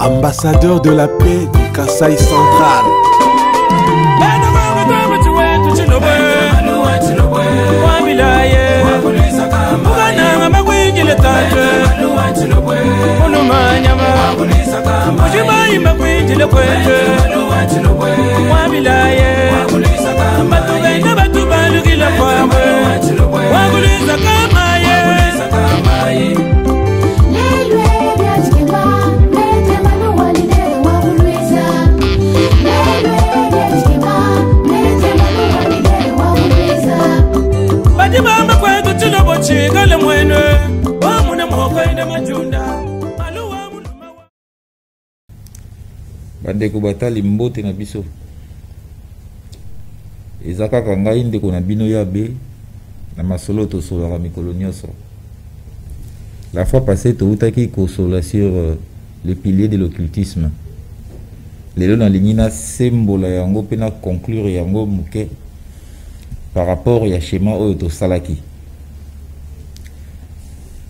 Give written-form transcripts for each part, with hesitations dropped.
Ambassadeur de la paix du Kasaï central. Bandeko batali, mbote na biso. Eza kaka ngai ndeko na bino ya be na masolo tosololaka mikolo nyonso. La fois passée, toutaki kosola sur le pilier de l'occultisme. Lelo nalingi nasembola yango mpe na conclure yango moke par rapport ya schéma oyo tosalaki.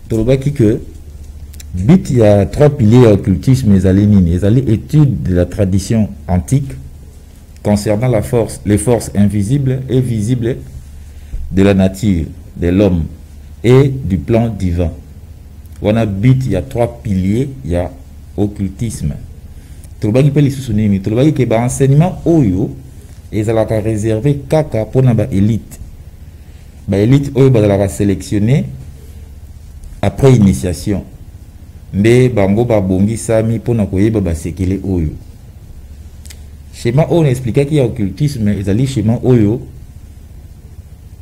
Tolobaki que but ya trois piliers ya occultisme ezali nini? Ezali étude de la tradition antique concernant la force, les forces invisibles et visibles de la nature, de l'homme et du plan divin. Wana but ya trois piliers ya occultisme. Tolobaki mpe lisusu nini? Tolobaki ke baenseignement oyo ezalaka réservé kaka mpona baélite, baélite oyo bazalaka sélectionné après initiation, nde bango babongisami mpona koyeba basekele oyo. Schéma oyo na expliquaki ya occultisme ezali schéma oyo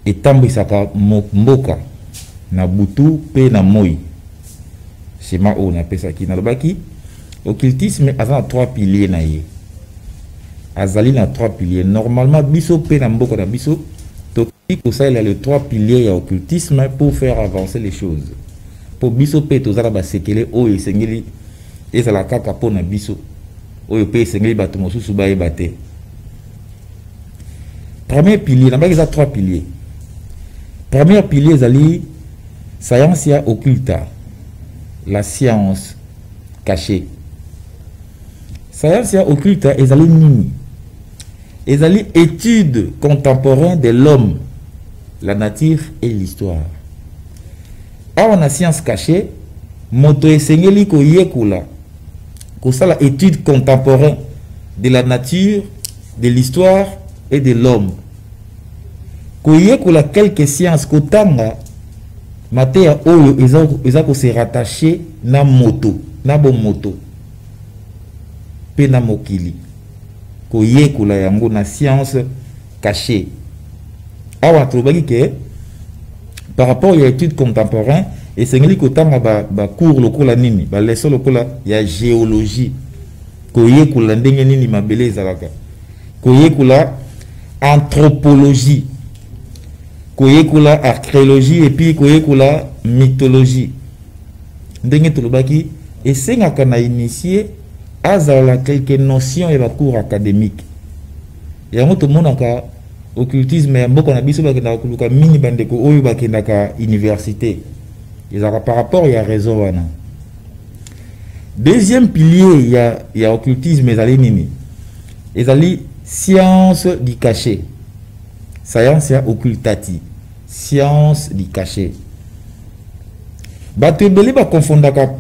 etambwisaka mboka na butu mpe na moi. Schéma oyo napesaki, nalobaki occultisme aza na trois piliers na ye, azali na trois piliers. Normalement, biso mpe na mboka na biso tokoki kosalela le trois piliers ya occultisme pour faire avancer les choses, mpo biso mpe toza na basekele oyo esengeli ezala kaka mpo na biso, oyo mpe esengeli bato mosusu bayeba te. Premier pilier, nabaki eza trois piliers. Premier pilier ezali scientia occulta, la science cachée. Scientia occulta ezali nini? Ezali étude contemporaine de l'homme, la nature et l'histoire. Awa na science cachée, moto esengeli koyekola kosala étude contemporaine de la nature, de l'histoire et de l'homme, koyekola quelques sciences, kotanga mateya oyo eza kose rattacher na moto, na bomoto mpe na mokili, koyekola yango na science cachée. Awa tolobaki ke par rapport ya étude contemporain, esengeli kotanga bacours lokola nini, baleçon lokola ya géologie, koyekola ndenge nini mabele ezalaka, koyekola anthropologie, koyekola archéologie et puis koyekola mythologie. Ndenge tolobaki, esengaka na initié azala quelque notion ya bacours académique. Yango tomonaka occultisme ya mboka na biso bakendaka koluka mingi bandeko oyo bakendaka université, ezalaka par rapport ya raison wana. Deuxième pilier ya occultisme ezali nini? Ezali science du caché, scientia occultati, science du caché. Bato ebele bakonfondaka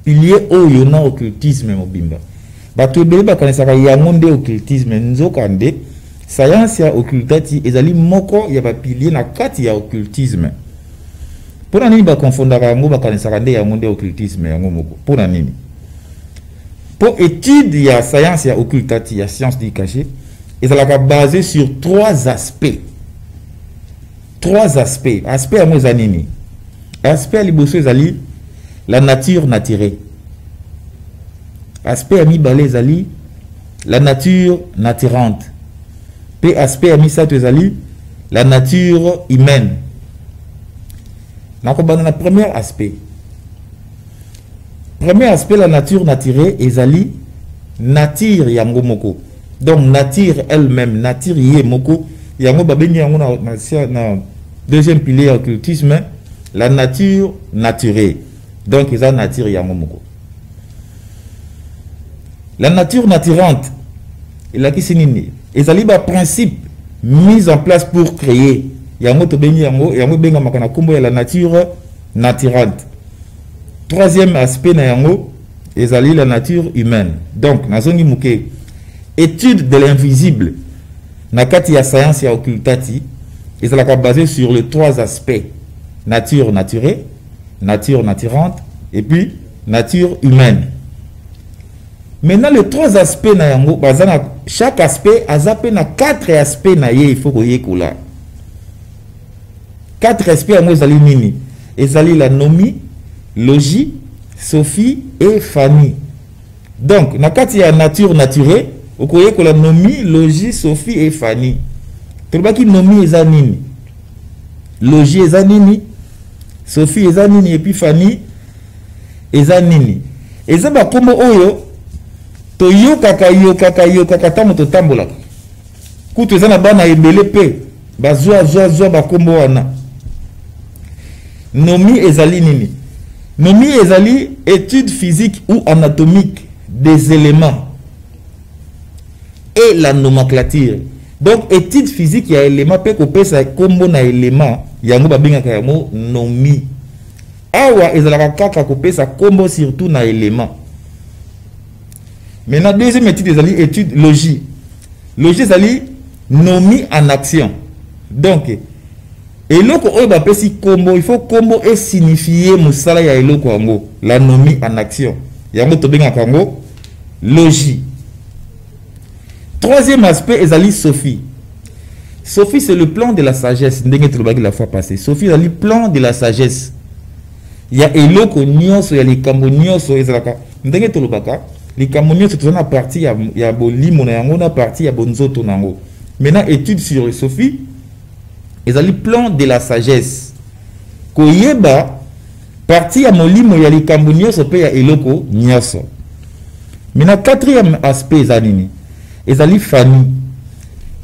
pilier oyo na occultisme mobimba. Bato ebele bakanisaka yango nde occultisme, nzoka nde scientia occultati ezali moko ya bapilier na kati ya occultisme. Mpona nini bakonfondaka yango, bakanisaka nde yango nde occultisme yango moko? Mpona nini? Mpo étude ya scientia occultati, ya science du caché, ezalaka basé sur trois aspects. Trois aspects. Aspect yango eza nini? Aspect ya liboso ezali la nature naturée. Aspect ya mibale ezali la nature naturante, mpe aspect ya misato ezali la nature humaine. Nakobanda na premier aspect. Premier aspect, la nature naturée, ezali nature yango moko, donc nature elle-même, nature ye moko. Yango babengi yango na deuxième pilier ya occultisme, la nature naturée. Donc eza nature yango moko. La nature naturante elakisi nini? Ezali ba principe mise en place pour créer. Yango tobengi yango, yango ebengamaka na kombo ya la nature naturante. Troisième aspect na yango ezali la nature humaine. Donc nazongi muke, étude de l'invisible na kati ya science ya occultati ezalaka basé sur les trois aspects: nature naturée, nature naturante et puis nature humaine. Maintenant, les trois aspects na yango baza na chaque aspect aza pe na quatre aspects na ye. Il faut koyekola quatre aspects yango. Ezali nini? Ezali la nomie, logie, sophie et phanie. Donc na kati ya nature naturée okoyekola nomie, logie, sophie et phanie. Tolobaki nomie eza nini, logie eza nini, sophie eza nini et puis phanie eza nini. Eza bakombo oyo toyokaka, yokaka, yokaka ntango totambolaka. Kutu eza na bana ebele mpe bazwa zwa zwa bakombo wana. Nomie ezali nini? Nomie ezali étude physique ou anatomique des éléments et la nomenclature. Donc étude physique ya élément mpe kopesa nkombo na élément, yango babengaka yango nomie. Awa ezalaka kaka kopesa nkombo surtout na élément. Maintenant, deuxième étude ezali étude logie. Logie ezali nomie en action. Donc eloko oyo bapesi nkombo, il faut nkombo esignifie mosala ya eloko yango, la nomie en action, yango tobengaka yango logie. Troisième aspect ezali sophie. Sophie, c'est le plan de la sagesse. Ndenge tolobaki la fois passée, sophie ezali plan de la sagesse ya eloko nyonso, ya likambo nyonso. Ezalaka ndenge tolobaka, likambo nyonso toza na partie ya bolimo na yango, na partie ya bonzoto na yango. Maintenant, étude sur sophie ezali plan de la sagesse, koyeba partie ya molimo ya likambo nyonso mpe ya eloko nyonso. Maintenant, quatrième aspect eza nini? Ezali phanie.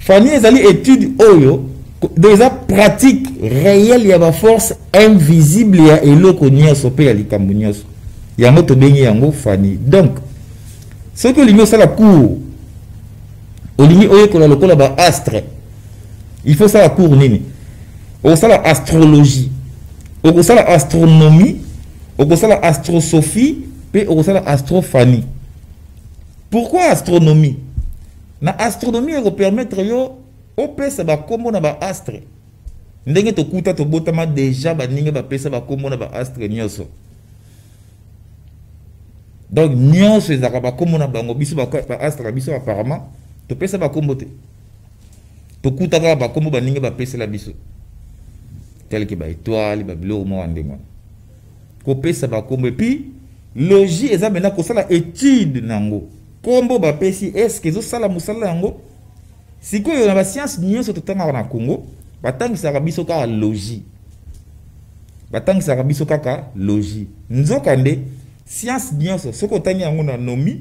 Phanie ezali étude oyo, donc eza pratique réelle ya baforce invisible ya eloko nyonso mpe ya likambo nyonso, yango tobengi yango phanie. Donc soki olingi osala cours, olingi oyekola lokola baastre, il faut osala cours nini? Okosala astrologie, okosala astronomie, okosala astrosophie mpe okosala astrophanie. Pourquoi astronomie? Na astronomie ekopermettre yo opesa bakombo na baastre. Ndenge tokuta tobotama déjà, baninga bapesa bakombo na baastre nyonso. Donc nyonso ezalaka bakombo na bango. Biso baastre na biso, apparemment topesa bakombo te, tokuta kaka bakombo baninga bapesela biso, tel que baétoile, babiloko moko ya ndenge wana, kopesa bakombo. Et puis logie eza maintenant kosala étude nango, kombo bapesi, est-ce ezosala mosala yango. Sikoyo na bascience nyonso totangaka na Congo, batangisaka biso kaka logie, batangisaka biso kaka logie. Nzoka nde science nyonso, soki otangi yango na nomie,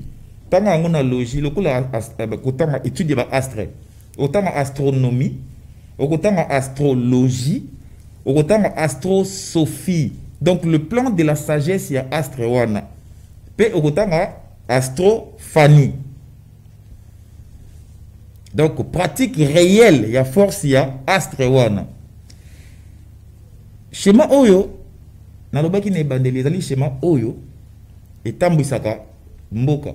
tanga yango na logie. Lokola kotanga étude ya baastre, otanga astronomie, okotanga astrologie, okotanga astrosophie, donc le plan de la sagesse ya astre wana, mpe okotanga astrophanie, donc pratique réelle ya force ya astre wana. Schéma oyo nalobaki na ebandeli ezali schéma oyo etambwisaka mboka,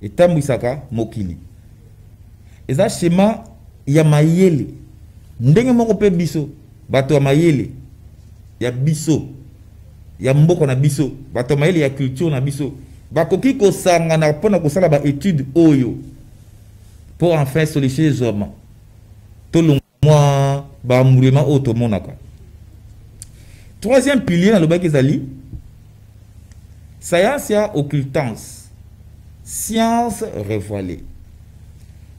etambwisaka mokili. Eza schéma ya mayele. Ndenge moko mpe biso bato ya mayele ya biso, ya mboka na biso, bato ya mayele ya culture na biso bakoki kosangana mpona kosala baétude oyo mpo enfin solution ezwama, tolongwa mwa bambulema oyo tomonaka. Troisième pilier nalobaki ezali science ya occultance, science révoilée.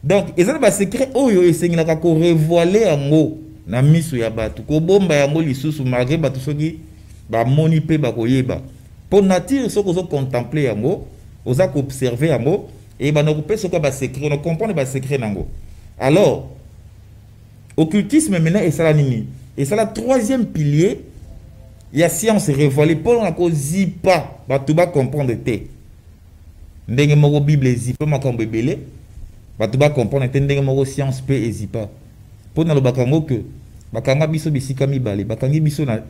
Donc eza na basecret oyo esengelaka korévoiler yango na miso ya bato, kobomba yango lisusu, malgré bato soki bamoni mpe bakoyeba. Mpo nature, soki ozocontemple yango, oza koobserve yango, eyebana kopesa oka basecret, ona comprendre basecret nango. Alors occultisme maintenant esala nini? Esala troisième pilier ya science révoilée mpona kozipa bato bacomprendre te. Ndenge moko Bible ezipa makambo ebele, bato ba comprendre te, ndenge moko science mpe ezipa. Mpo nalobaka yango ke bakanga biso bisika mibale, bakangi biso na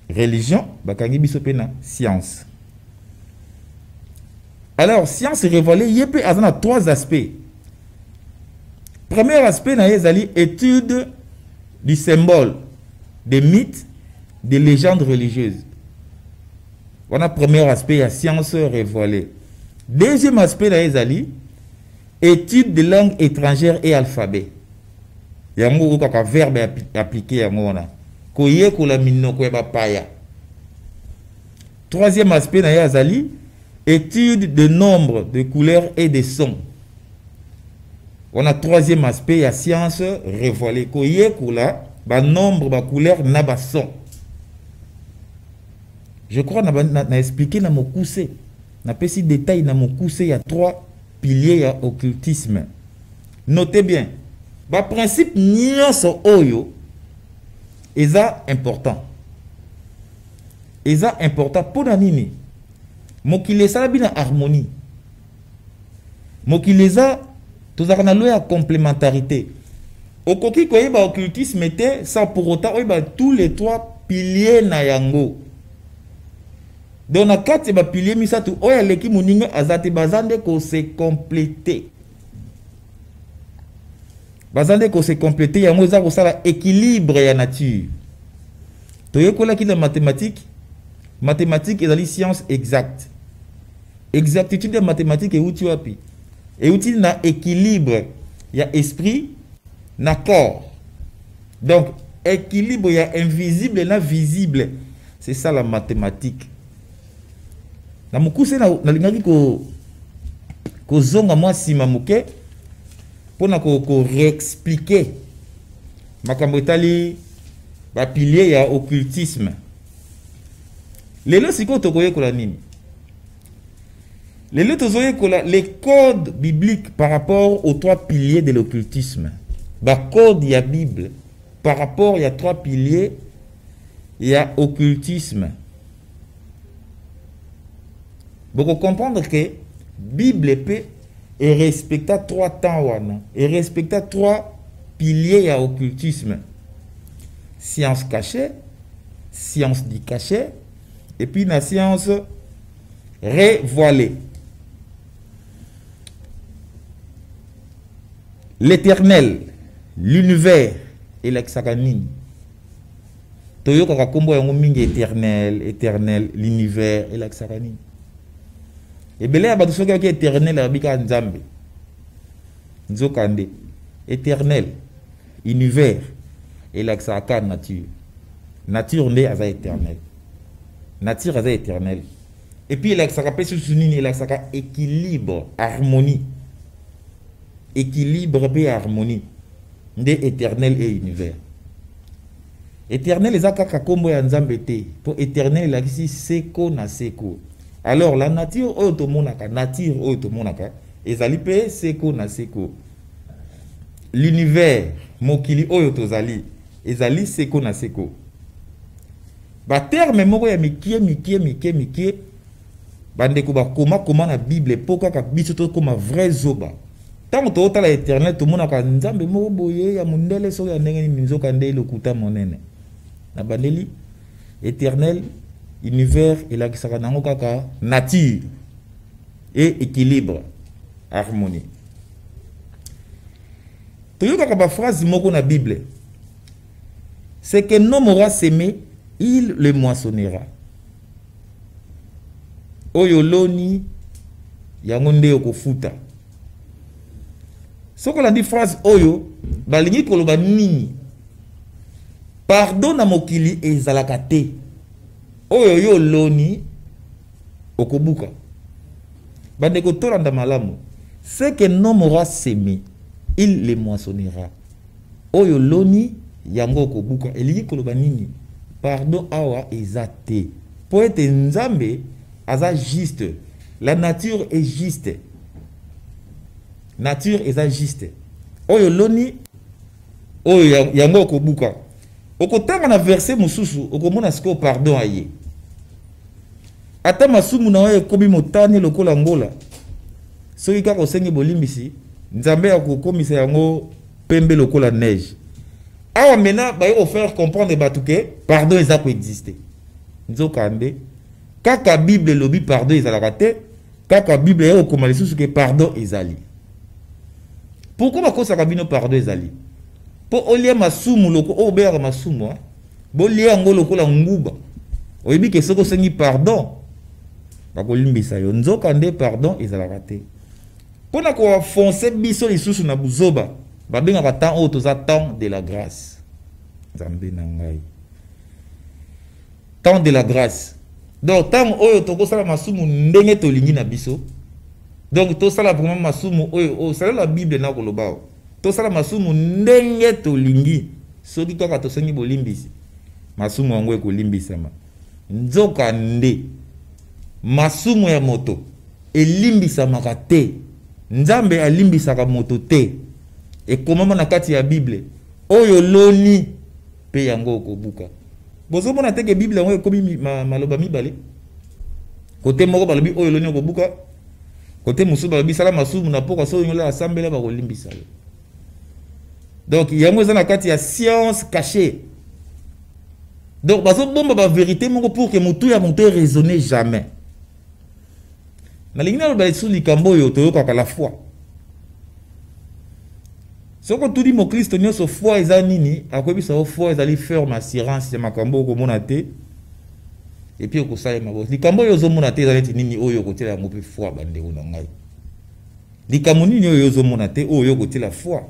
religion, bakangi biso mpe na science. Alors science révélée ye mpe aza na trois aspects. Premier aspect na ye ezali étude du symbole, des mythes, des légendes religieuses. Wana premier aspect ya science révélée. Deuxième aspect na ye ezali étude de langue étrangère et alphabet. Yango okaka verbe appliqué yango wana koyekola minoko ya bapaya. Troisième aspect na ye azali étude de nombre, de couleurs et de sons. Wana troisième aspect ya science révélée, koyekola ba nombre, ba couleur na ba son. Je crois na expliqué na mokuse, na pesi détail na mokuse ya trois piliers ya occultisme. Notez bien, ba principe nyonso oyo eza important. Eza important pona nini? Mokili esala bina harmonie. Mokili eza tozalaka na loi ya complémentarité. Okoki koyeba occultisme te sans pour autant oyeba tous les trois piliers na yango. Donc na kati ya ba piliers misato oyo aleki moninga aza te, baza nde ko se compléter. Baza nde ko se compléter, yango eza kosala équilibre ya nature. Toyekolaki na mathématique. Mathématique ezali science exacte. Exactitude ya mathématique euti wapi? Euti na équilibre ya esprit na corps. Donc équilibre ya invisible na visible, c'est ça la mathématique. Na mokuse nalingaki kozonga mwa nsima moke mpona ko réexpliquer makambo etali ba pilier ya occultisme. Lelo sikoyo tokoyekola nini? Lelo tozoyekola les codes bibliques par rapport aux trois piliers de l'occultisme. Ba code ya Bible par rapport ya trois piliers ya occultisme. Boko comprendre que Bible pe et respecta trois temps wana, et respecta trois piliers ya occultisme. Science cachée, science du cachet, et puis la science révoilée. L'éternel, l'univers, elakisaka nini? Toyokaka kombo yango mingi, éternel, éternel, l'univers, elakisaka nini? Ebele ya bato soki ayoki éternel abika Nzambe. Nzokande éternel, univers, elakisaka nature. Nature nde aza éternel. Nature aza éternel. Et puis elakisaka mpe susu nini? Elakisaka équilibre, harmonie. Équilibre mpe harmonie nde éternel et univers. Éternel eza kaka kombo ya Nzambe te, po éternel elakisi seko na seko. Alors la nature oyo tomonaka, nature oyo tomonaka ezali mpe seko na seko. L'univers, mokili oyo tozali, ezali seko na seko. Ba terme moko ya mikie mikie mikie mikie bandeko bakoma koma na Bible po kaka biso tokoma vrai zoba. Ntango totala éternel, tomonaka Nzambe moko boye ya mondele soki ya ndenge nini, nzoka nde lokuta monene. Na bandeli éternel, univers elakisaka nango kaka nature et équilibre, harmonie. Toyokaka ba phrase moko na Bible: ce qu'un homme aura semé, il le moissonnera. Oyo loni yango nde okofuta. Soki olandi phrase oyo, balingi koloba nini? Pardon na mokili ezalaka te. Oyo yo loni okobuka. Bandeko, tolanda malamu. Ce qu'un homme aura semé, il le moissonnera. Oyo loni yango okobuka elingi koloba nini? Pardon awa eza te, po ete Nzambe aza juste. La nature est juste. Nature eza juste. Oyo loni oyo yango okobuka. Okotanga na verset mosusu, okomona sikoyo pardon aye. Ata masumu na yo ekomi motane lokola ngola, Soki kaka osengi bolimbisi, Nzambe akokomisa yango pembe lokola neige. Awa maintenant baye ko faire comprendre bato ke pardon eza ko exister. Nzokande kaka Bible elobi pardon ezalaka te, kaka Bible ya kokoma lisusu ke pardon ezali. Pourquoi bakosaka bino pardon ezali? Po olia masumu loko oyo obeyaka masumu, hein? Bolia yango lokola nguba. Oyebi ke soki osengi pardon bakolimbisa yo. Nzoka nde pardon ezalaka te. Mpo na koenfonce biso lisusu na buzoba, babengaka temps oyo toza temps de la grâce. Nzambe na ngai, temps de la grâce. Donc ntango oyo tokosala masumu ndenge tolingi na biso, donc tosala vraiment masumu oyo osalela Bible na koloba oyo tosala masumu ndenge tolingi, soki kaka tosengi bolimbisi, masumu yango ekolimbisama. Nzoka nde masumu ya moto elimbisamaka te. Nzambe alimbisaka moto te. Ekomama na kati ya Bible, oyo oloni pe yango okobuka. Bozomona te ke Bible yango ekomi maloba mibale? Kote moko balobi oyo oloni okobuka, kote mosusu balobi sala masumu na pokwa, soki olingi olala sambela bakolimbisa yo. Donc yango eza na kati ya science cachée. Donc bazobomba ba vérité moko pour que motu ya moto raisonner jamais. Nalingi naloba lisusu likambo oyo toyokaka la foi. Soki otuni moklisto nyonso foi eza nini, akoyebisa yo foi ezali ferme assurance ya makambo oyo okomona te epuis okosalema bo. Likambo oyo ozomona te eza neti nini oyo okotiela yango mpe foi, bandeko na ngai? Likambo nini oyo ozomona te oyo okotiela foi?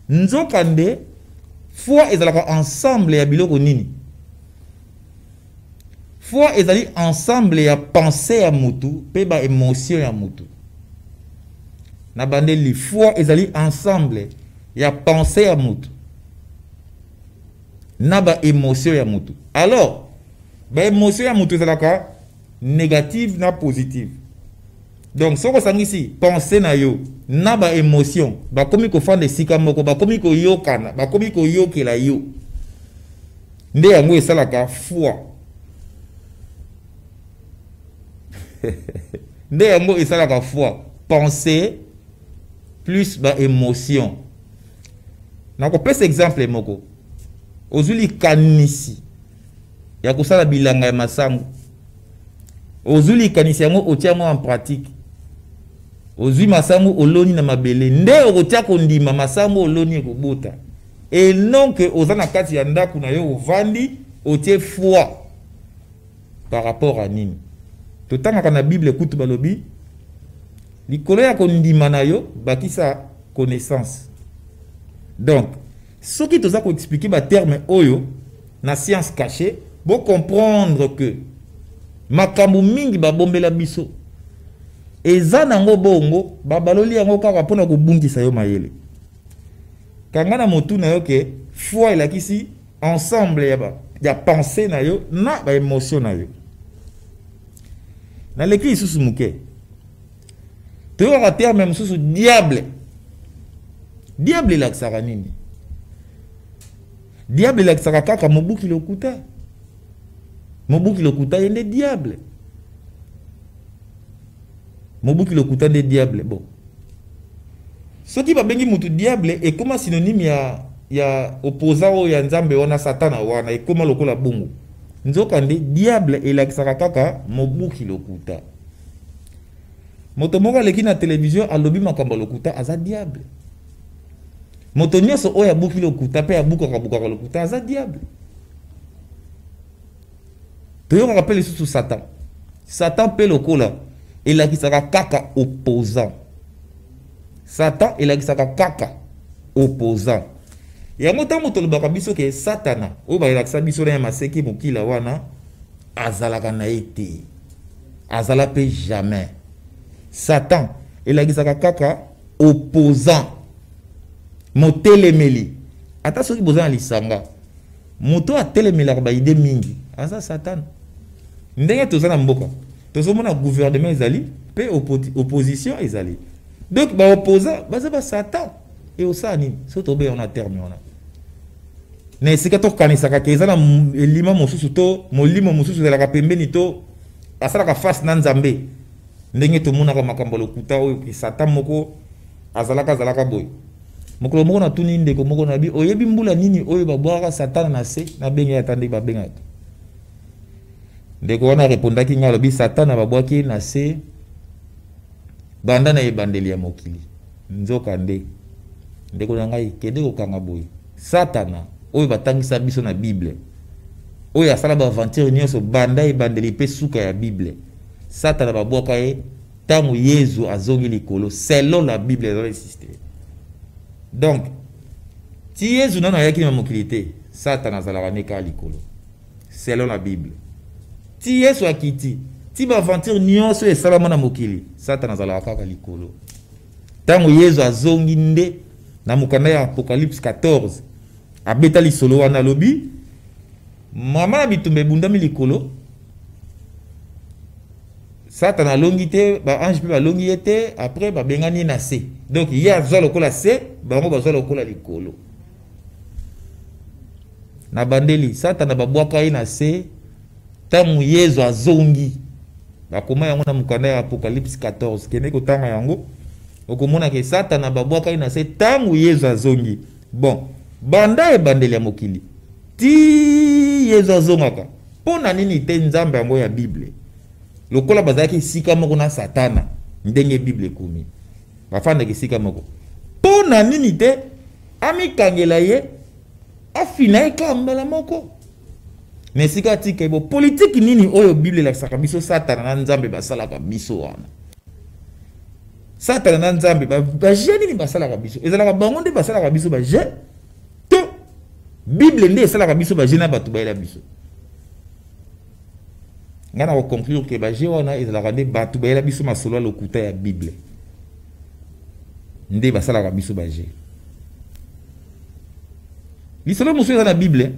Nzokande foi ezalaka ensemble ya biloko nini? Foi ezali ensemble ya pensée ya mutu pe ba émotion ya mutu. Na bandeli, foi ezali ensemble ya pensée ya mutu na ba émotion ya mutu. Alors, ba émotion ya mutu ezalaka négative na positive. Donc soki osangisi pensée na yo na ba émotion, bakomi kofanda esika moko, bakomi koyokana, bakomi koyokela yo. Nde yango esalaka foi. Nde yango esalaka foi. Pensée plus ba émotion. Nakopesa exemple moko. Ozwi likanisi ya kosala bilanga ya masangu. Ozwi likanisi yango, otia yango en pratique. Ozwi masangu oloni na mabele. Nde okotia kondima masangu oloni ekobota. Et non que oza na kati ya ndaku na yo ovandi otie foi par rapport à nini. Totangaka na Bible kutu balobi likolo ya kondima na yo bakisa connaissance. Donc soki toza ko expliquer ba terme oyo na science cachée, bo comprendre que makambo mingi babombela biso eza nango bongo, babaloli yango kaka mpona kobungisa yo mayele. Kanga na motu na yo ke foi elakisi ensemble ya pensée na yo na ba émotion na yo. Naleki lisusu moke. Toyokaka terme mosusu diable. Diable elakisaka nini? Diable elakisaka kaka mobuki lokuta. Mobuki lokuta ye nde diable. Mobuki lokuta nde diable. Bon. Soki babengi mutu diable, ekoma synonyme ya opposant oyo ya Nzambe wana, Satana wana, ekoma lokola bongo. Nzoka nde diable elakisaka kaka mobuki lokuta. Moto moko aleki na télévision alobi makambo ya lokuta, aza diable. Moto nyonso oyo abuki lokuta pe abukaka bukaka lokuta, aza diable. Toyokaka pe lisusu Satan. Satan pe lokola elakisaka kaka opposant. Satan elakisaka kaka opposant. Yango ntango tolobaka biso ke Satana oyo balakisa biso na ya maseki mokila wana azalaka na ye te. Azala pe jamais. Satan elakisaka kaka opposant. Motelemeli. Ata soki boza na lisanga, moto atelemelaka ba idée mingi, aza Satan. Ndenge toza na mboka, tozomona gouvernement ezali pe opposition ezali. Donc ba opposant baza ba Satan. Et osala nini? Soki tobeya wana terme wana. Na esika tokanisaka ke eza na elima mosusu to molimo mosusu ezalaka pembeni to asalaka face na Nzambe. Ndenge tomonaka makambo ya lokuta oyo ke Satan moko azalaka azalaka boye. Mokolo moko natuni ndeko moko na bi, oyebi mbula nini oyo babwakaka Satana na se? Nabenge ye ata ndenge babengaka. Ndeko wana arepondaki ngai, alobi Satana babwaki ye na se banda na ebandeli ya mokili. Nzoka nde ndeko na ngai, kende kokanga boye, Satana oyo batangisa biso na Bible, oyo asala ba aventure nyonso banda ebandeli pe suka ya Bible, Satana babwaka ye tango Yezu azongi likolo, selon la Bible eza existe. Donc ti Yezu nano ayaki na mokili te, Satana azalaka ne kaka likolo selon la Bible. Ti Yesu akiti, ti ba aventure nyonso esalama na mokili, Satana azalaka kaka likolo. Tango Yezu azongi nde na mokanda ya Apocalypse 14 abeta lisolo wana, alobi mama na bitumba ebundami likolo, Satana alongi te, ba ange pe balongi ye te, après babengani ye na se. Donc ye azwa lokola se, bango bazwa lokola likolo. Na bandeli Satana babwaka ye na se ntango Yezu azongi. Bakoma yango na mokanda ya Apocalypse 14. Kende kotanga yango, okomona ke Satana babwaka ye na se ntango Yezu azongi. Bon, banda ebandeli ya mokili ti Yezu azongaka, mpo na nini te Nzambe yango ya Bible, lokola bazalaki esika moko na Satana, ndenge Bible ekomi, bafandaka esika moko, mpo na nini te amikangela ye, afina ye kaka mbala moko na esika atika ye? Bo politiki nini oyo Bible elakisaka biso Satana na Nzambe basalaka biso wana? Satana na Nzambe ba jeu nini basalaka biso? Ezalaka bango nde basalaka biso ba jeu, to Bible nde esalaka biso ba jeu na bato bayela biso? Nga na koconclure ke ba jeu wana ezalaka nde bato bayela biso masolo ya lokuta ya Bible nde basalaka biso ba jeu. Lisolo mosusu eza na Bible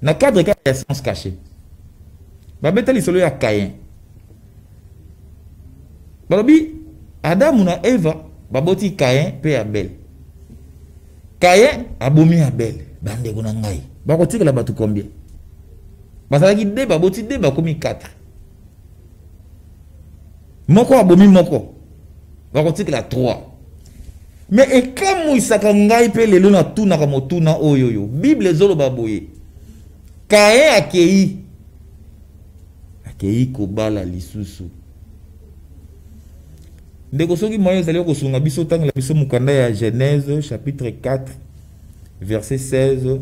na cadre kaka ya science cachée. Babeta lisolo ya Caïn. Balobi Adamu na Eva baboti Caïn pe Abel. Caïn abomi Abel. Bandeko na ngai, bakotikela bato combien? Bazalaki 2, baboti 2, bakomi 4. Moko abomi moko, bakotikela 3. Mais ekamwisaka ngai pe lelo natunaka motuna oyo yo. Bible ezoloba boye, Caïn akei, akei kobala lisusu. Ndeko, soki moyen ezali kosunga biso, tangela biso mokanda ya Genèse chapitre 4 verset 16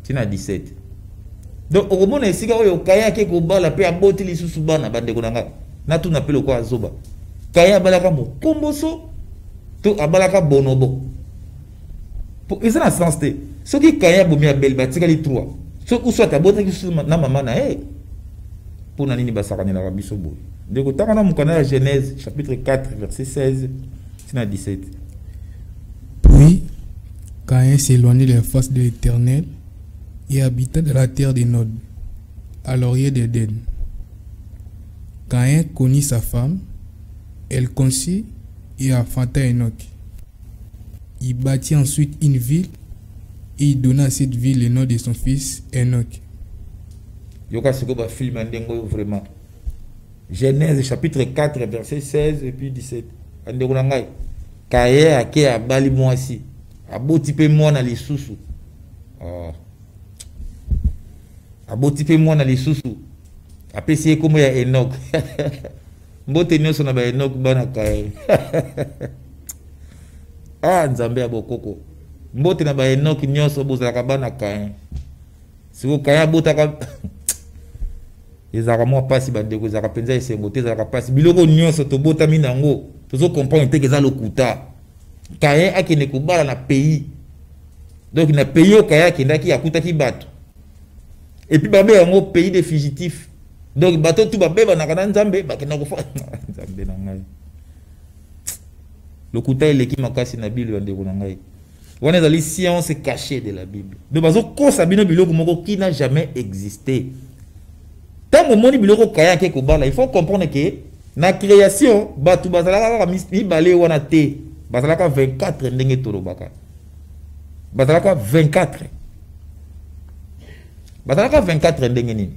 tina 17. Donc okomona esika oyo Caïn ake kobala pe aboti lisusu bana. Bandeko na ngai, natuna pe lokola azoba, Caïn abalaka mokomboso to abalaka bonobo? Po eza na sens te. Soki Caïn abomi Abel, batikali 3. Soki soit abotaki lisusu na mama na ye, mpo na nini basakanelaka biso boye? Ndeko, tanga na mokanda ya Genèse chapitre 4 verset 16 tina 17. Puis Caïn s'éloignit de la face de l'Éternel et habita dans la terre de Nod, à l'orient d'Éden. Caïn connut sa femme, elle conçut et enfanta Enoch. Il bâtit ensuite une ville et il donna à cette ville le nom de son fils Enoch. Yoka sikoyo ba film ya ndenge oyo vraiment. Genèse chapitre 4 verset 16 et puis 17. Bandeko na ngai, Caïn ake abali mwasi, aboti pe mwana lisusu. Oh. Aboti pe mwana lisusu. Apesi ye kombo ya Enoch. Mbote nyonso na ba Enoch bana Caïn. Ah, Nzambe ya bokoko. Mbote na ba Enoch nyonso bozalaka bana Caïn. Siko Caïn abotaka ezalaka mwa pasi bandeko, ezalaka mpenza esengo te, ezalaka pasi. Biloko nyonso tobotami nango tozo comprendre te ke eza lokuta. Caïn akende kobala na pays. Donc na pays oyo Caïn akendaki akutaki bato. Et puis babe yango pays des fugitifs. Donc bato tout babebanaka na Nzambe bakenda kofa Nzambe na ngai. Lokuta eleki makasi na Bible bandeko na ngai. Wana ezali science cachée de la Bible. Donc bazokosa bino biloko moko qui n'a jamais existé. Tango omoni biloko Caïn ake kobala, il faut comprendre que na création bato bazalaka kaka mibale wana te, bazalaka 24 ndenge tolobaka. Bazalaka 24. Bazalaka 24 ndenge nini?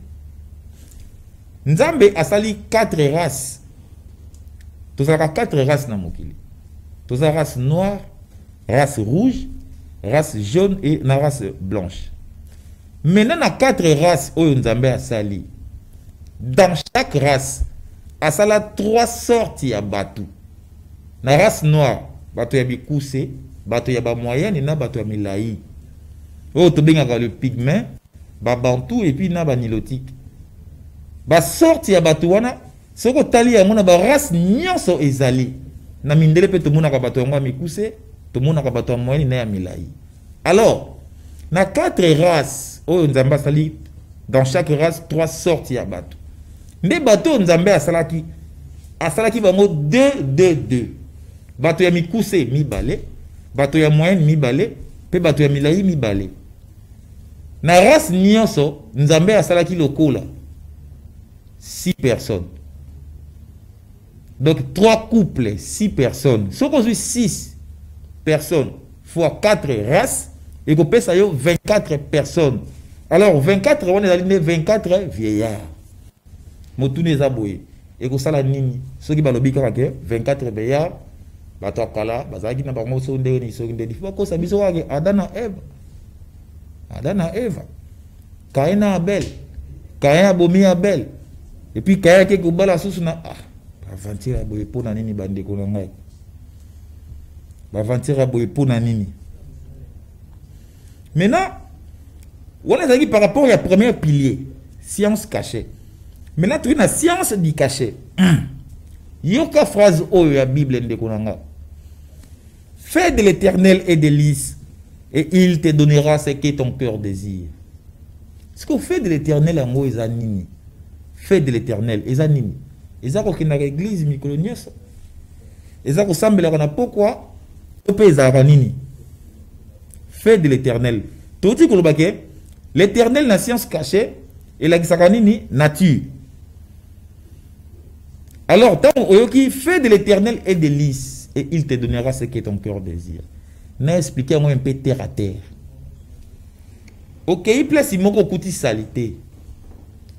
Nzambe asali 4 races. Tozalaka quatre races na mokili. Toza race noire, race rouge, race jaune et na race blanche. Maintenant na quatre races oyo Nzambe asali, dans chaque race asala trois sortes ya bato. Na race noire, bato ya bikuse, bato ya ba moyenne na bato ya milayi. Oyo tobengaka le pygmée, ba bantu et puis na ba nilotique. Ba sorte ya bato wana soki otali yango na ba race nyonso ezali. Na mindele pe tomonaka bato yango ya mikuse, tomonaka bato ya moyenne na ya milayi. Alors, na quatre races oyo Nzambe asali, dans chaque race trois sortes ya bato. Nde bato oyo Nzambe asalaki, asalaki bango 2 2 2. Bato ya mikuse mibale, bato ya moyenne mibale, pe bato ya milayi mibale. Na race nyonso Nzambe asalaki lokola 6 personnes. Donc 3 couples, 6 personnes. Soki ozwi 6 personnes fois 4 races, ekopesa yo 24 personnes. Alors 24 wana ezali nde 24 vieillards. Motuna eza boye, ekosala nini soki balobi kaka ke 24 vieillards bato ya kala bazalaki na bango soki ndenge nini, soki ndenge nini? Bakosa biso kaka ke Adam na Eva, Adam na Eva, Caïn na Abel, Caïn abomi Abel, et puis Caïn ake kobala susu na aventure ya boye mpo na nini bandeko na ngai? Aventure ya boye mpo na nini? Maintenant, wana ezalaki par rapport ya premier pilier, science cachée. Maintenant, toki na science du cachet. Yoka phrase oyo ya Bible ndeko na nga. Fais de l'éternel et délice, et il te donnera ce que ton cœur désire. Ce qu'on fait de l'éternel yango eza nini? Fait de l'éternel eza nini? Eza kokendaka église mikolo nyonso? Eza kosambelaka na pokwa? To mpe ezalaka nini? Fait de l'éternel. Toti koloba ke l'éternel na science cachée elakisaka nini? Nature. Alors, tant oyoki fait de l'éternel et délice, et il te donnera ce que ton cœur désire. Na expliqué moi un peu terre à terre. Ok, place moko kuti salité.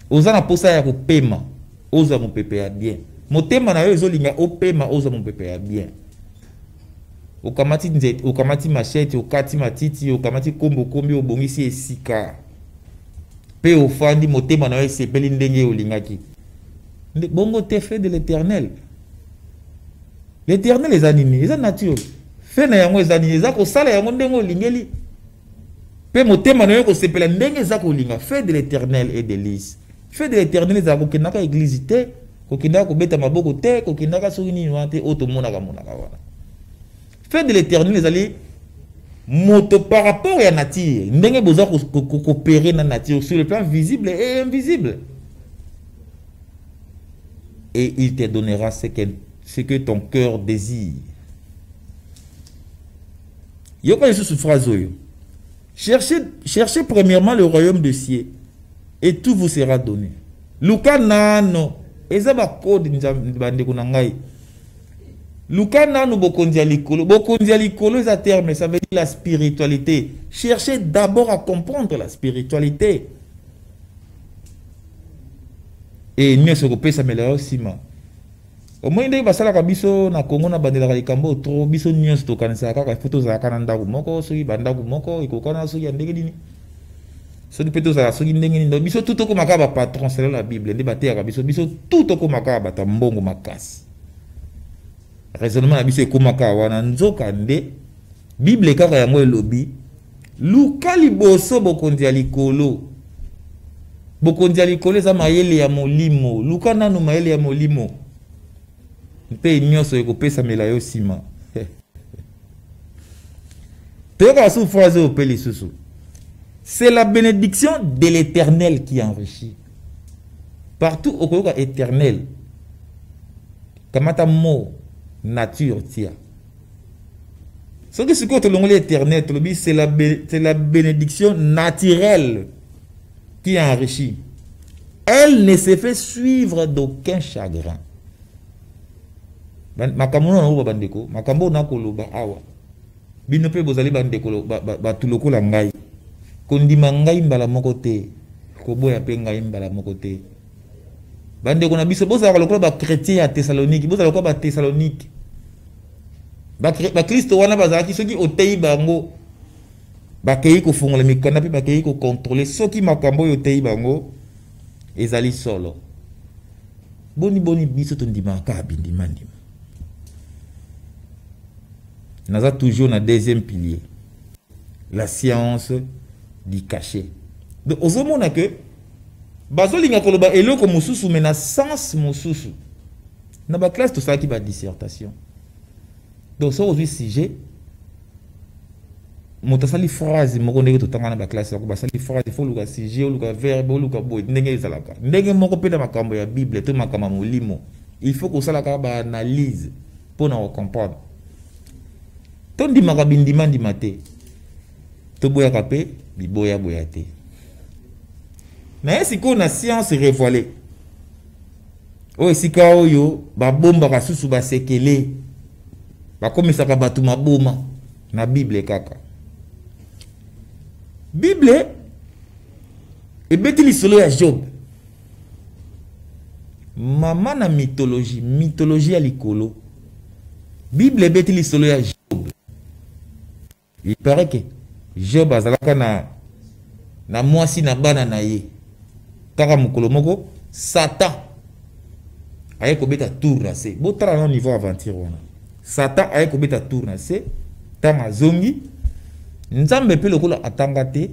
Oza na posa ya kopema, oza mopepe ya bien. Motema na yo ezolinga opema, oza mopepe ya bien. Okamati nzete, okamati machette, okati matiti, okamati kombo kombi, obongisi esika. Pe ofandi motema na yo esepeli ndenge olingaki. Bongo te fait de l'éternel. L'éternel eza nini? Eza nature. Fait na yango eza nini? Eza kosala yango ndenge olingeli. Pe motema na yo kosepela ndenge eza kolinga. Fait de l'éternel et délice. Fait de l'éternel eza kokendaka église te, kokendaka kobeta maboko te, kokendaka soki nini wana te, oyo tomonaka monaka wana. Fait de l'éternel ezali moto par rapport ya nature, ndenge boza coopérer na nature sur le plan visible et invisible. Et il te donnera ce que ton cœur désire. Yoka lisusu phrase oyo. Cherchez premièrement le royaume de ciel et tout vous sera donné. Luka nano eza ba code nzambe bandeko na ngai. Luka nano bokonzi ya likolo. Bokonzi ya likolo eza terme, ça veut dire la spiritualité. Cherchez d'abord à comprendre la spiritualité. Et nyonso ekopesamela yo nsima. Omoni ndenge basalaka biso na Congo na bandelaka likambo trop, biso nyonso tokanisaka kaka faut tozalaka na ndako moko, soki bandako moko ekokana soki ya ndenge nini, soki mpe tozala soki ndenge nini. Donc biso tout tokomaka ba patron selon la Bible, nde bateyaka biso, biso tout tokomaka bato ya mbongo makasi. Raisonnement na biso ekomaka wana, nzoka nde Bible kaka yango elobi luka liboso bokonzi ya likolo. Bokonzi ya likolo eza mayele ya molimo. Luka nanu mayele ya molimo mpe nyonso ekopesamela yo nsima. Toyoka sous phrase oyo mpe lisusu. C'est la bénédiction de l'éternel qui enrichit. Partout okoyoka éternel, kamata mot nature tia. Soki sikoyo tolongoli éternel, tolobi c'est la bénédiction naturelle qui enrichit. Elle ne se fait suivre d'aucun chagrin. Makambo na loba bandeko, makambo na koloba awa. Bino pe bozali bandeko bato lokola ngai. Kondima ngai mbala moko te, koboya pe ngai mbala moko te. Bandeko na biso, bozalaka lokola bachrétien ya Thessalonique, bozala lokola bathessalonique. Bakristo wana bazalaki, soki oteyi bango, bakei kofongola mikanda mpe bakei kocontrôler soki makambo oyo oteyi bango ezali solo. Boni boni biso tondimaka kaka bindimandima? Naza toujours na deuxième pilier, la science du caché. Donc ozomona ke bazolinga koloba eloko mosusu, mais na sens mosusu. Na baclasse tosalaki badissertation. Donc soki ozwi sujet, moto asali phrase moko, ndenge totanga na baclasse yango, basali phrase, faut oluka sujet, oluka verbe, oluka boye. Ndenge ezalaka ndenge moko mpe na makambo ya Bible to makambo ya molimo, il faut kosalaka baanalyse mpo na kocomprendre. Tondimaka bindimandima te, toboyaka mpe biboyaboya te. Naye sikoyo na science révoilée, oyo esika oyo babombaka susu basekele, bakomisaka bato maboma na Bible. Kaka Bible ebeti lisolo ya Job, mama na mythologie, mythologie ya likolo. Bible ebeti lisolo ya Job. Il paraît que Job azalaka na mwasi na bana na ye. Kaka mokolo moko, Satan aye kobeta tour na se. Botala na niveau aventure wana. Satan aye kobeta tour na se. Ntango azongi, Nzambe mpe lokola atanga te,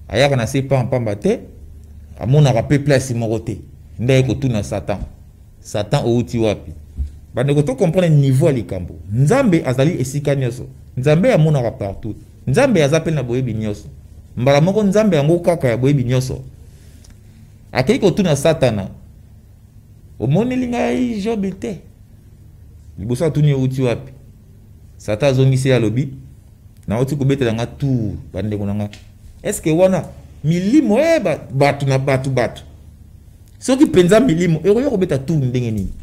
ayaka na se pampamba te, amonaka mpe place moko te, nde aye kotuna Satan: "Satan, outi wapi?" Bandeko, tocomprendre niveau ya likambo. Nzambe azali esika nyonso, Nzambe amonaka partout, Nzambe aza mpe na boyebi nyonso. Mbala moko Nzambe yango kaka ya boyebi nyonso akei kotuna Satana: "Omoneli ngai Job te?" Liboso atuni: "Outi wapi?" Satan azongisi ye, alobi: "Nauti kobetela nga tour." Bandeko na nga, est-ce wana milimo e bato na bato bato? Soki mpenza milimo ekoki kobeta tour ndenge nini?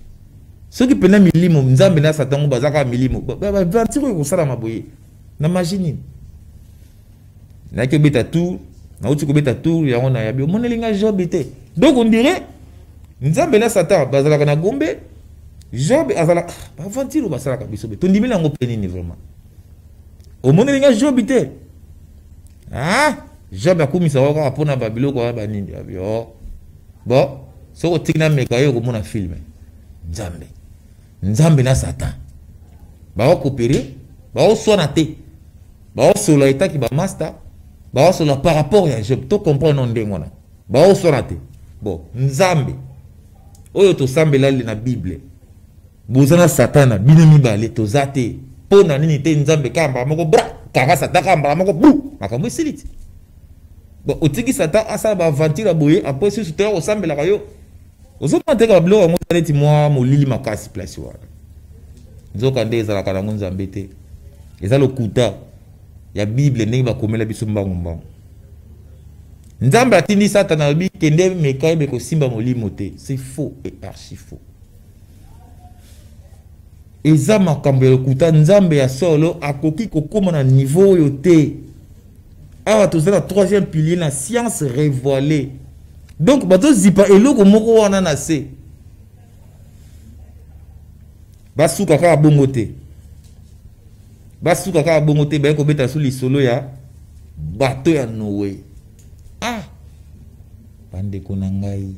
Soki mpenza milimo, Nzambe na Satan ngo baza kaka milimo, baventure oyo ekosalama boye na magie nini? "Nayaki kobeta tour, nauti kobeta tour yango, nayabi. Omoneli nga Job te?" Donc on dirait Nzambe na Satan bazalaka na Gombe, Job azala. Baventure oyo basalaka biso be, tondimeli yango mpe nini vraiment? "Omoneli nga Job te?" Ah, Job akumisaka kaka mpona babiloko wana banini. Abi o bon, soki otiki na meka yo, okomona film. Nzambe na Satan baokopere, baoswana te, baosolola etaki bamaster, baosolola par rapport ya Job. To comprendre no ndenge wana baoswana te. Bon, Nzambe oyo tosambela na Bible, boza na Satan na bino mibale, toza te. Mpo na nini te Nzambe kaka mbala moko bra kanga Satan, kaka mbala moko bu, makambo esili ti? Bon, otiki Satan asala baaventure ya boye, après susu toya kosambelaka yo. Ozomona te kaka biloko yango eza neti mwa molili makasi place wana. Nzoka nde ezalaka nango Nzambe te, eza lokuta ya Bible ndenge bakomela biso mbangu mbangu. Nzambe atindi Satana, alobi: "Kende, meka yebe kosimba molimo te." C'est faux et archi faux, eza makambo ya lokuta. Nzambe ya solo akoki kokóma na niveau oyo te. Awa toza na troisième pilier, na science révoilée. Donc bazozipa eloko moko wana na se. Basuka kaka bongo te, basuka kaka bongo te, baye kobeta so lisolo ya bato ya Noe. Ah, bandeko na ngai,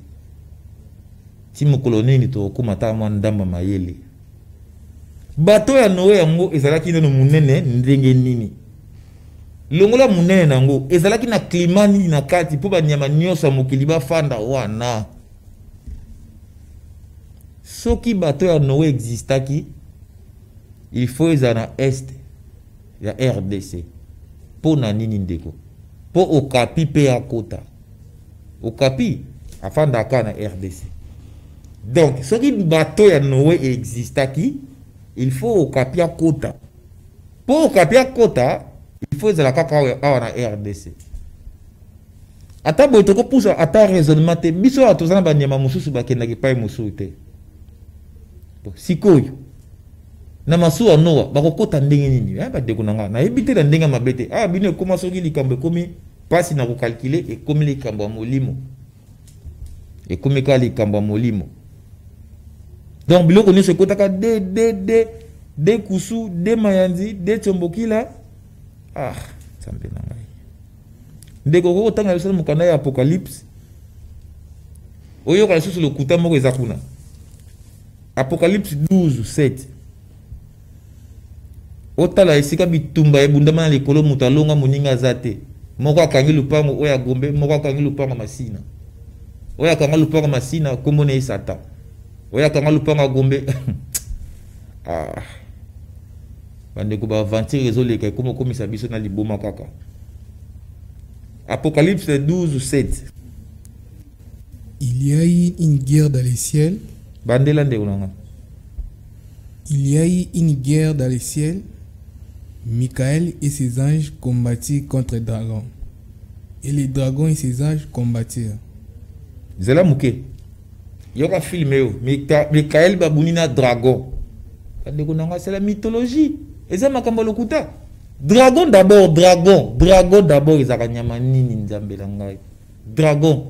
ti mokolo nini tokokóma ta mwa ndamba mayele? Bato ya Noe yango ezalaki nano monene ndenge nini? Longola monene na yango, ezalaki na climat nini na kati mpo banyama nyonso ya mokili bafanda wana? Soki bato ya Noe existaki, il faut ezala na est ya RDC. Mpo na nini, ndeko? Mpo okapi mpe akota, okapi afandaka na RDC. Donc soki bato ya Noe existaki, il faut okapi akota. Mpo okapi akota, il faut ezala kaka awa na RDC. Ata boye tokopusa ata raisonnement te. Biso awa toza na banyama mosusu bakendaka epai mosusu te. Sikoyo na masuwa Noa bakokɔta ndenge nini? Bandeko na nga, nayebi te na ndenge ya mabe te. Awa bino ekóma, soki likambo ekómi mpasi na kocalculer, ekómi likambo ya molimo. Ekomi kaka likambo ya molimo. Donc biloko nyonso ekotaka de de de de kusu de mayanzi de tsombokila. Ah, Nzambe na ngai. Ndeko, okoki kotanga biso na mokanda ya Apocalypse, oyoka lisusu lokuta moko eza kuna. Apocalypse 12 7. Otala esika bitumba ebundama na likolo, moto alonga moninga aza te. Moko akangi lupango oyo agombe, moko akangi lupango Masina. Oyo akanga lupango Masina, kombo na ye Satan. Oyo akanga lupango agombe. Ah. Bandeko, ba aventure ezoleka, ekoma okomisa biso na liboma kaka. Apocalypse 12 7. Il y a eu une guerre dans les ciels. Bandela, ndeko na nga. Il y a eu une guerre dans les ciels. Michael et ses anges combattirent contre le dragon. Et les dragons et ses anges combattirent. Zela moke. Yoka film oyo. Michael babuni na dragon. Bandeko na nga, c'est la mythologie. Eza makambo ya lokuta. Dragon d'abord, dragon. Dragon d'abord ezalaka nyama nini, Nzambe na ngai? Dragon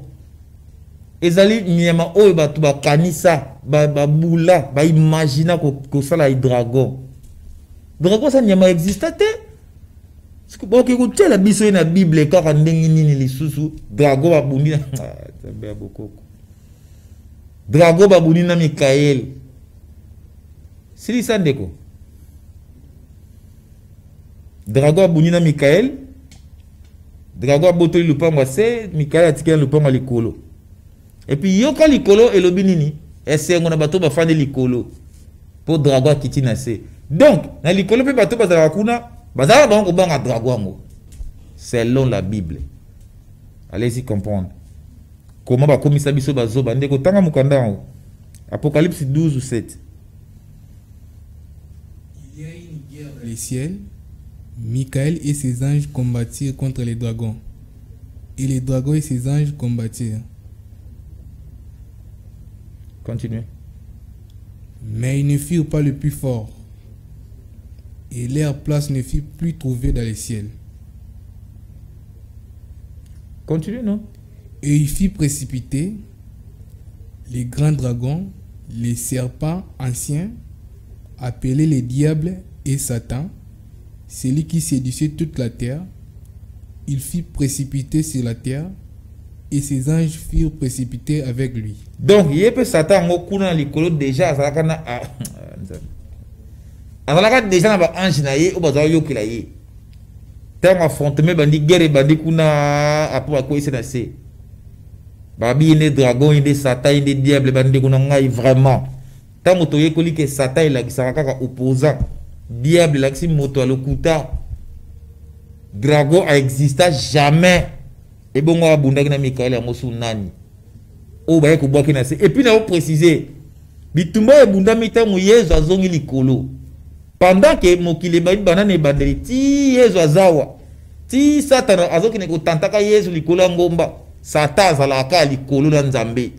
ezali nyama oyo bato bakanisa, babula, baimagina kosala dragon. Dragon eza nyama exista te. Boke kotiela biso ye na Bible kaka ndenge nini lisusu? Dragon babundi na, Nzambe ya bokoko, dragon babundi na Mikael. Silisa, ndeko. Dragon abundi na Mikael, dragon abotoli lupango ya se, Mikael atikali na lupango ya likolo. Et puis yoka likolo elobi nini? Esengo na bato bafandi likolo, mpo dragon akiti na se. Donc na likolo mpe bato bazalaka kuna, bazalaka bango kobanga dragon yango, selon la Bible. Allez-y comprendre comment bakomisa biso bazoba. Ndeko, tanga mokanda yango, Apocalypse 12 ou 7. Il y a une guerre dans les ciels. Michael et ses anges combattirent contre les dragons. Et les dragons et ses anges combattirent. Continuez. Mais ils ne furent pas le plus fort. Et leur place ne fut plus trouvée dans les ciels. Continue, non? Et il fit précipiter les grands dragons, les serpents anciens, appelés les diables et Satan, celui qui séduisait toute la terre. Il fit précipiter sur la terre, et ses anges furent précipités avec lui. Donc ye mpe Satan yango kuna na likolo déjà azalaka na, ah, Nzambe, azalaka déjà na baange na ye oyo bazala yokela ye. Ntango affrontement ebandi, guerre ebandi kuna, apo bakweyisi na se, babi ye nde dragon, ye nde Satan, ye nde diable. Bandeko na ngai, vraiment, ntango toyekoli ke Satan elakisaka kaka opposant, diable elakisi moto ya lokuta, dragon aexista jamais. Ebongo abundaki na Mikael yango su nani oyo baye kobwaki na se? Et puis na préciser, bitumba oyo ebundami ntango Yezu azongi likolo, pendant ke mokili ebandi, banda na ebandeli ti Yezu azawa, ti Satana azokende kotantaka Yezu likolo ya ngomba, Satan azalaka ya likolo na Nzambe.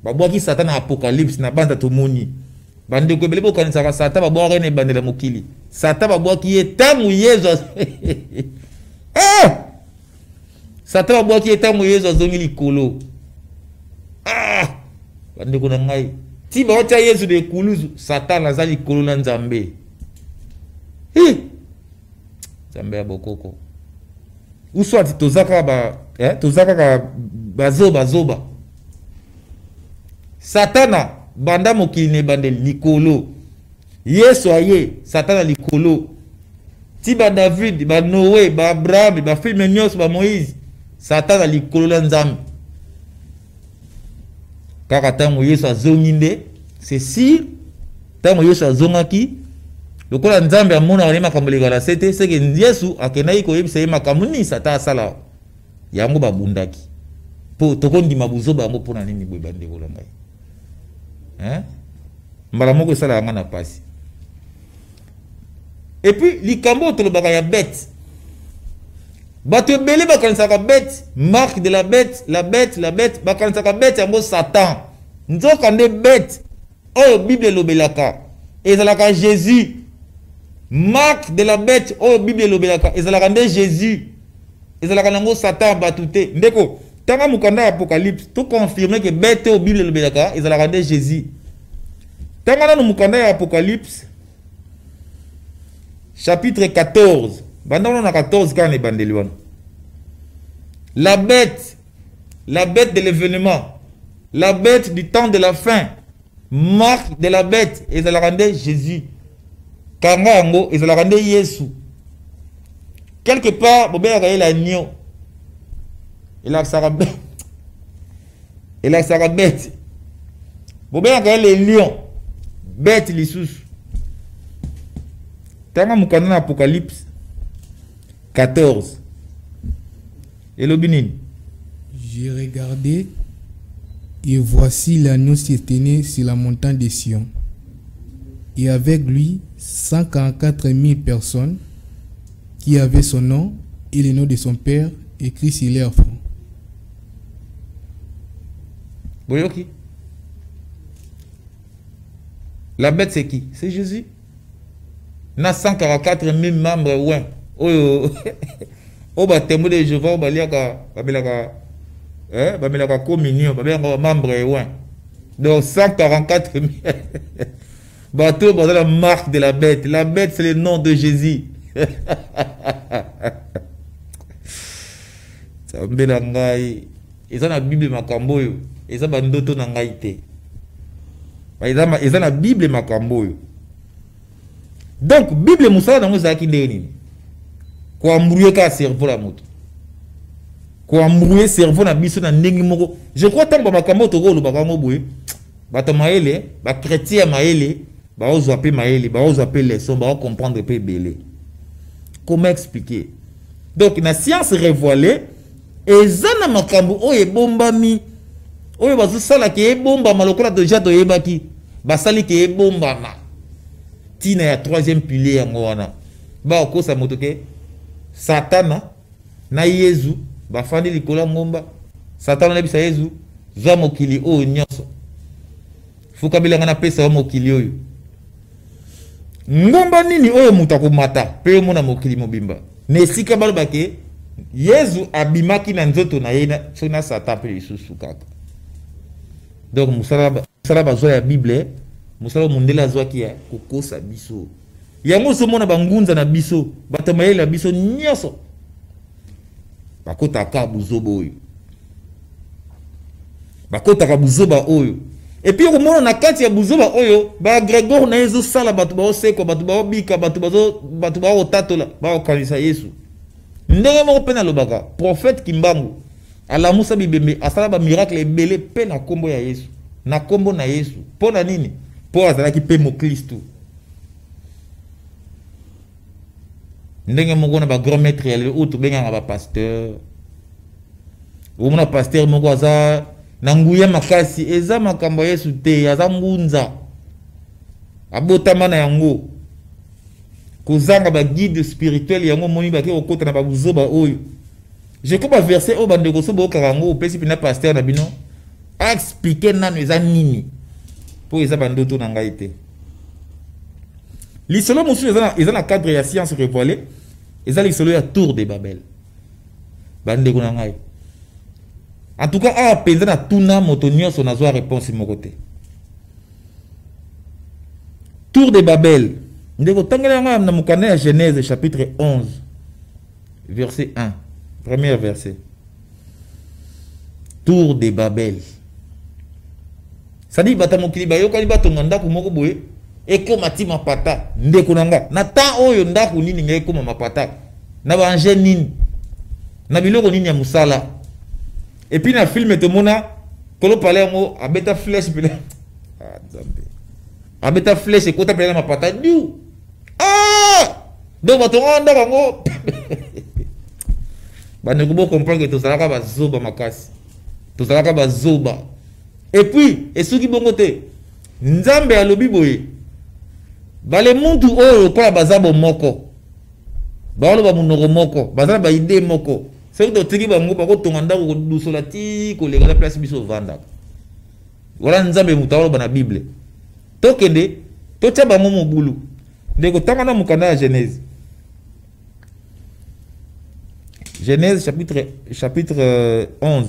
Babwaki Satan na Apocalypse na banda. Tomoni bandeko ebele bokanisaka Satan babwakaka ye na ebandela mokili. Satan babwaki ye ntango Yezu, eh! Satan babwaki ye ntango Yezu azongi likolo. Ah! Bandeko na ngai, ti baotya Yezu na ekuluzu, Satan aza likolo na Nzambe. Hi! Nzambe ya bokoko, ou soit toza kaka ba, eh, toza kaka bazoba zoba. Satana banda mokili na ebandeli likolo, Yesu aye, Satana likolo, ti baDavid, baNoé, baAbraham, bafilme nyonso, baMoïse, Satana likolo na Nzambe. Kaka ntango Yesu azongi nde, c'est sûr, ntango Yesu azongaki, lokola Nzambe amonaka nde makambo elekaka na se te, seke Yesu akendaki koyebisa ye makambo nini Satan asala yango. Babundaki mpo tokondima buzoba yango mpona nini boye? Bandeko na ngai, hein? Mbala moko esalaka nga na pasi. Et puis likambo oyo tolobaka ya bête, bato ebele bakanisaka bête, marque de la bête, la bête, la bête, bakanisaka bête yango Satan. Nzoka nde bête oyo Bible elobelaka ezalaka Jésus. Marque de la bête oyo Bible elobelaka ezalaka nde Jésus, ezalaka nango Satan bato te. Ndeko, Tanga mokanda ya Apocalypse to confirmer que bête oyo Bible elobelaka ezalaka nde Jésus. Tanga nanu mokanda ya Apocalypse chapitre 14, banda wana na 14 kaka na ebandeli wana. La bête, la bête de l'événement, la bête du temps de la fin, marque de la bête ezalaka nde Jésus. Kanga yango ezalaka nde Yesu. Quelque part bobengaka ye l'agneau, elakisaka bête, elakisaka bête. Bobengaka ye le lion, bête lisusu. Tanga mokanda na Apocalypse 14 elobi nini? J'ai regardé et voici l'agneau se tenait sur la montagne de Sion, et avec lui 144 000 personnes qui avaient son nom et le nom de son père écrit sur leur front. Boyoki. La bête c'est qui? C'est Jésus. Na 144 000 membres ouais. Oyo oyo ba témoin de Jéhovah baliaka bamelaka bamelaka communion, babengaka membre ouais. Donc 144 000 bateau baza la marque de la bête. La bête c'est le nom de Jésus. Nzambe na ngai, eza na Bible makambo oyo, eza ba ndoto na ngai te. Eza na Bible makambo oyo. Donc Bible mosala nango ezalaki ndenge nini? Koembrouiller kaka cerveau ya moto, koembrouiller cerveau na biso na ndenge moko. Je crois ntango ba makambo oyo tokolobaka yango boye, bato mayele, ba chrétien ya mayele, baozwa pe mayele, baozwa pe leçon, baocomprendre pe ebele. Comment expliquer? Donc na science révoilée eza na makambo oyo ebombami, oyo bazosalaka ebombama lokola déjà toyebaki, basali ke ebombama. Tina ya troisième pilier yango wana bakokosa moto ke Satana na Yezu bafandi likolo ya ngomba. Satana ayebisa Yezu, zwa mokili oyo nyonso, fukabelanga napesa yo mokili oyo. Ngomba nini oyo moto akomata mpe omona mokili mobimba? Na esika baloba ke Yezu abimaki na nzoto na ye soki na Satan mpe lisusu kaka. Donc mosala bazwa ya Bible, mosala mondele azwaki ya kokosa biso. Yango ozomona bangunza na biso, bato mayele na biso nyonso bakotaka buzoba oyo, bakotaka buzoba oyo. Et puis okomona na kati ya buzoba oyo ba Gregor na ezosala bato baosekwa, bato baobika, bato baotatola, baokanisa Yesu. Ndenge moko mpe nalobaka, prophète Kimbangu alamusa bibembe, asala ba miracle ebele mpe na kombo ya Yesu, na kombo na Yesu. Mpo na nini? Mpo azalaki mpe moklisto. Ndenge moko na ba grand maître ya lelo oyo tobengaka ba pasteur. Omona pasteur moko aza na nguya makasi, eza makambo ya Yesu te, aza ngunza, abotama na yango. Kozanga ba guide spirituel yango omoni bake kokota na ba buzoba oyo. Je crois ba verset oyo bandeko so boyokaka yango, opesi mpena pasteur na bino aexplike nano eza nini, mpo eza bandoto na ngai te. Lisolo mosusu eza na cadre ya science révoilée, eza lisolo ya Tour de Babel. Bandeko na ngai, en tout cas awa mpenza na tuna moto nyonso nazwa réponse moko te. Tour de Babel, ndeko tangela ngai na mokanda ya Genèse chapitre 11 verset 1, premier verset. Tour de Babel. C'est-à-dire bato mokili bayokani batonga ndako moko boye ekoma ti mapata. Ndeko na nga, na temps oyo ndako nini ngai ekoma mapata? Na ba engin nini? Na biloko nini ya mosala? Et puis na film tomona kolo palais yango abeta flèche pele. Ah Nzambe. Abeta flèche ekota pele na mapata du. Ah! Donc bato ngo ndako yango bandeko bo comprendre que tozalaka bazoba makasi. Tozalaka bazoba. Et puis esuki bongo te. Nzambe alobi boye, bale muntu oyo lokola baza bomoko, baoloba monoko moko, baza na ba idée moko, soki totiki bango bakotonga ndako kodusola ti koleka na place biso ovandaka. Wala Nzambe moto aoloba na Bible, tokende totia bango mobulu. Ndeko tanga na mokanda ya Genèse, Genèse chapitre 11.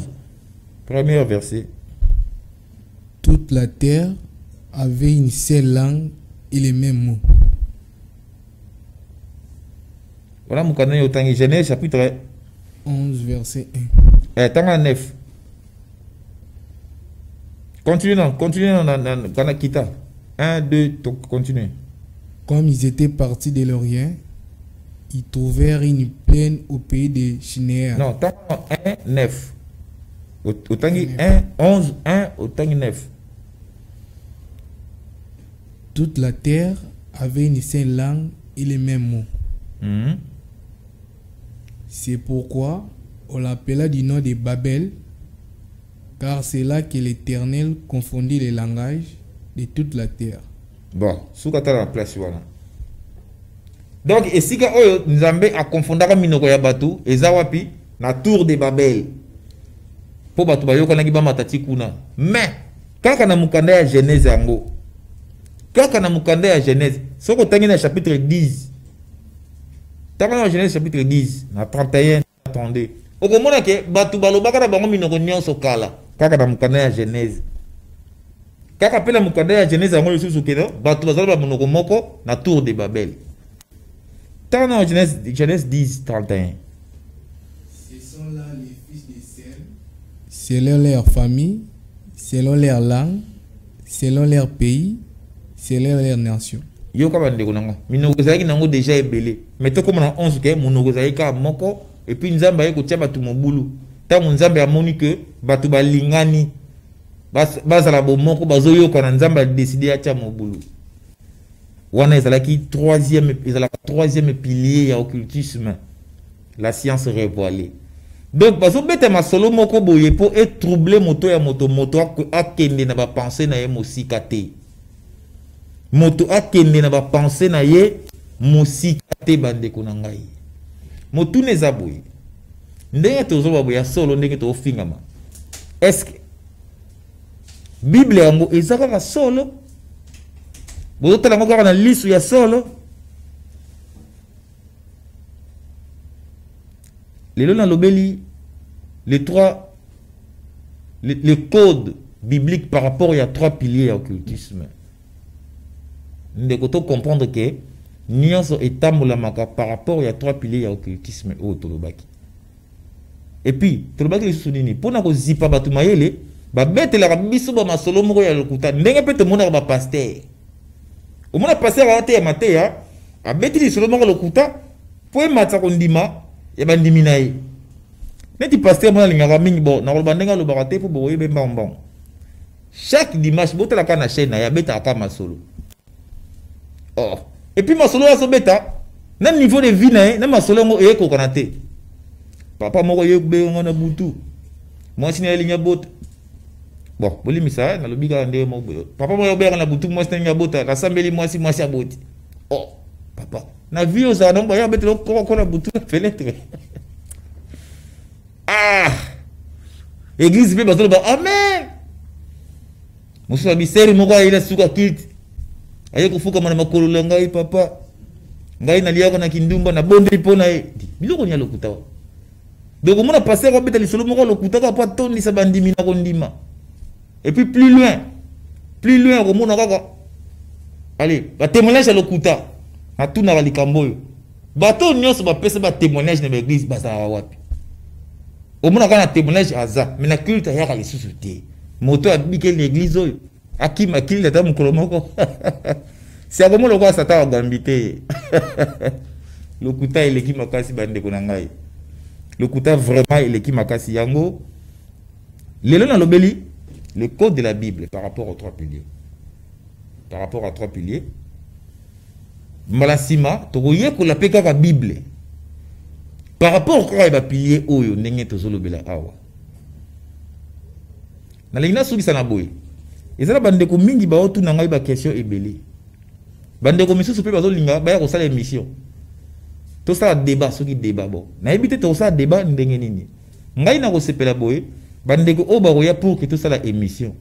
Premier verset. Toute la terre avait une seule langue et les mêmes mots. Voilà mokanda nini otangi? Genèse chapitre 11 verset 1. Eh, tanga 9. Continue non, continue non, na, na, kita. 1, 2, continue. Comme ils étaient partis de l'Orient, ils trouvèrent une plaine au pays de Shinéar. Non, tanga 1, 9. Otangi 1, 11, 1, otangi 9. Toute la terre avait une seule langue et les mêmes mots. C'est pourquoi on l'appela du nom de Babel, car c'est là que l'Éternel confondit les langages de toute la terre. Bon, suka tala na place wana. Donc esika oyo Nzambe akonfondaka minoko ya bato eza wapi? Na tour de Babel. Mpo bato bayokanaki bamata ti kuna. Mais kaka na mokanda ya Genèse yango, kaka na mokanda ya Genèse, soki otangi na chapitre 10, tanga na Genèse chapitre 10 na 31 32, okomona ke bato balobaka na bango minoko nyonso kala, kaka na mokanda ya Genèse. Kaka mpe na mokanda ya Genèse yango lisusu ke bato bazala ba monoko moko na tour de Babel. Tanga na Genèse 10 31. Ce sont là les fils de Sem, selon leur famille, selon leur langue, selon leur pays, selon leur nation. Yoka bandeko na nga, minoko ezalaki nango déjà ebele, mais tokóma na 11 ke monoko ezalaki kaka moko. Et puis Nzambe aye kotia bato mobulu. Ntango Nzambe amoni ke bato balingani, bazala bomoko, bazoyokana, Nzambe adécider atia mobulu. Wana ezalaki troisième, ezalaka troisième pilier ya occultisme, la science révoilée. Donc bazobeta masolo moko boye mpo etroubler moto ya moto, moto akende na bapensées na ye mosika te, moto akende na bapensées na ye mosika te. Bandeko na ngai, motuna eza boye: ndenge tozoba boye ya solo, ndenge tozofingama, est-ce Bible yango eza kaka solo? Bozotala yango kaka na lisu ya solo? Lelo nalobeli les trois les codes bibliques par rapport ya trois piliers ya occultisme. Ndeko, to comprendre ke nyonso etambolamaka par rapport ya trois piliers ya occultisme oyo tolobaki. Et puis tolobaki lisusu nini? Mpona kozipa bato mayele, babetelaka biso bamasolo moko ya lokuta. Ndenge mpe tomonaka bapasteur, omona pasteur ateya mateya, abeti lisolo moko lokuta mpo ematisa kondima ya bandimi na ye. Neti pasteur moko alingaka mingi, bon, nakoloba ndenge alobaka te mpo bokoyeba mbangombango. Chaque dimanche botalaka na chaîne na ye, abetaka kaka masolo. Or et puis masolo oyo azobeta na niveau de vie na ye na masolo yango eyekokana te. Papa moko ye benga na butu, mwasi na ye alingi abota. Bon, bolimisa, nalobi kaka ndenge moko boye. Papa moko obengaka na butu, mwasi nalingi abota, nasambeli mwasi, mwasi aboti. Oh papa, na vie ozala nango, baya abetela koko na butu na fenêtre. Ah, église mpe bazoloba amen. Mosusu abiseri moko ayei na suka culte, aye kofukama na makolo na ngai: "Papa, ngai naliaka na kindumba, nabondeli mpo na ye." Biloko ni ya lokuta wa. Donc omona pasteur abeta lisolo moko lokuta kaka mpo atondisa bandimi na kondima. Et puis plus loin, plus loin, okomona kaka allez batémoignage ya lokuta. Natunaka likambo oyo: bato nyonso bapesa batémoignage na baéglise bazalaka wapi? Omona kaka na témoignage aza, mais na culte ayaka lisusu te. Moto abikeli na église oyo akima culte ata mokolo moko, si akomona lokola Satan agambi te. Lokuta eleki makasi, bandeko na ngai, lokuta vraiment eleki makasi. Yango lelo nalobeli le code de la Bible par rapport aux trois piliers, par rapport à trois piliers. Mbala nsima tokoyekola mpe kaka Bible par rapport kaka ya bapilier oyo ndenge tozolobela awa. Nalingi nasukisa na boye: eza na bandeko mingi baotuna ngai baquestion ebele. Bandeko misusu mpe bazolinga baya kosala émission, tosala débat. Soki débat, bon, nayebi te tokosala débat ndenge nini. Ngai nakosepela boye: bandeko oyo bakoya pour ke tosala émission,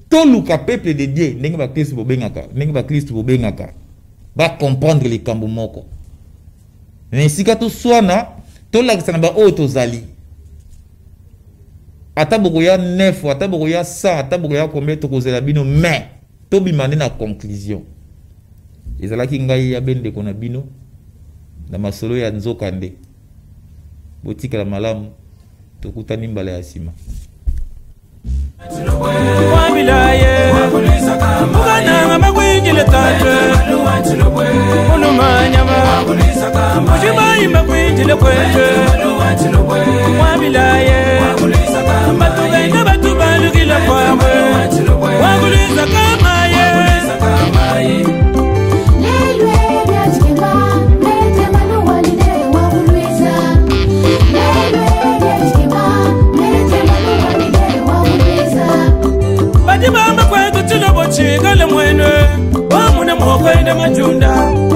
toluka peuple de Dieu, ndenge bakristu bobengaka, ndenge bakristu bobengaka, bacomprendre likambo moko na esika toswana, tolakisa na baoyo tozali. Ata bokoya 9, ata bokoya 100, ata bokoya combien, tokozela bino, mais tobima nde na conclusion. Ezalaki ngai ya bendeko na bino na masolo ya nzoka nde. Botikala malamu, tokutani mbala ya nsima. Wabilaye ukananga makwinjile tate ulumanyama ushibayimba kwinjile kwete wabilaye batubenda batubalukila kwabwe wakulisa kamaye. Badi bamba kwetu chilobo chikale mwenwe wamune mwokwenda majunda.